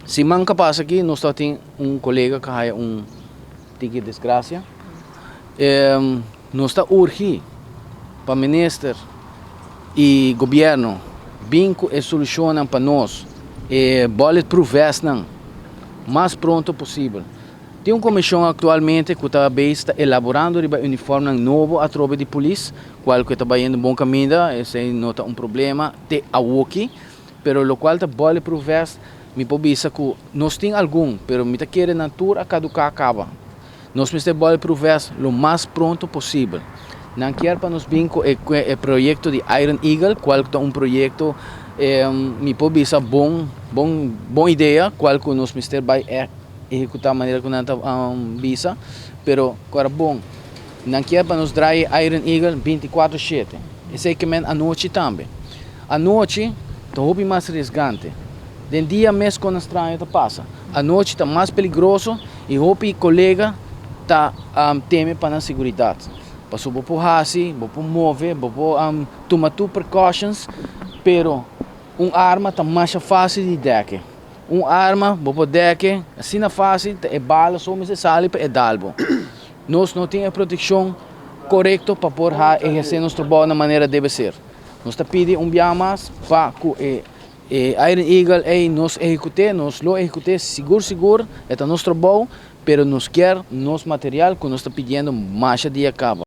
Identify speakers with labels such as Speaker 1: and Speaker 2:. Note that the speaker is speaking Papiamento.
Speaker 1: Siman ku a pasa aki, nos tin un kolega ku a un tiki desgrasia. Nos ta urgi pa minister i gobièrnu bin ku e solushon pa nos, e bulletproof vest mas pronto posibel. Tin un komishon aktualmente ku ta ta elaborando e uniform nobo atrobe di polis, kual ku ta bayendo bon kaminda, esei no ta un problema, te awoki, pero lokual ta bulletproof vest, mi por bisa ku nos tin algun, pero mi ta kere nan tur a kaduká kaba. Nos mester bulletproof vest lo mas pronto posibel. Nan kier pa nos bin ku e proyekto di Iron Eagle, kual ta un proyekto, mi por bisa bon, bon, bon idea, kual ku nos mester bai ehekutá manera ku nan ta bisa, pero awor bon, nan kier pa nos drai Iron Eagle 24/7. Esei ke men anochi tambe. Anochi ta hopi mas riesgante. Den dia mes ku straño ta pasa. Anochi ta mas peligroso i hopi kolega ta teme pa nan seguridat. Paso bo por hasi, bo por move, bo por tuma tur precautions, pero un arma ta mas fásil di dek. Un arma, bo por dek, asina fásil, e bala so mester sali pa e dal bo. Nos no tin e protekshon korekto pa por ehersé nos trabou na manera debe ser. Nos ta pidi un biaha mas pa ku e Iron Eagle ei nos ehekutá, nos lo ehekutá sigur sigur, ta nos trabou, pero nos kier nos material ku nos ta pidiendo mas dia kaba.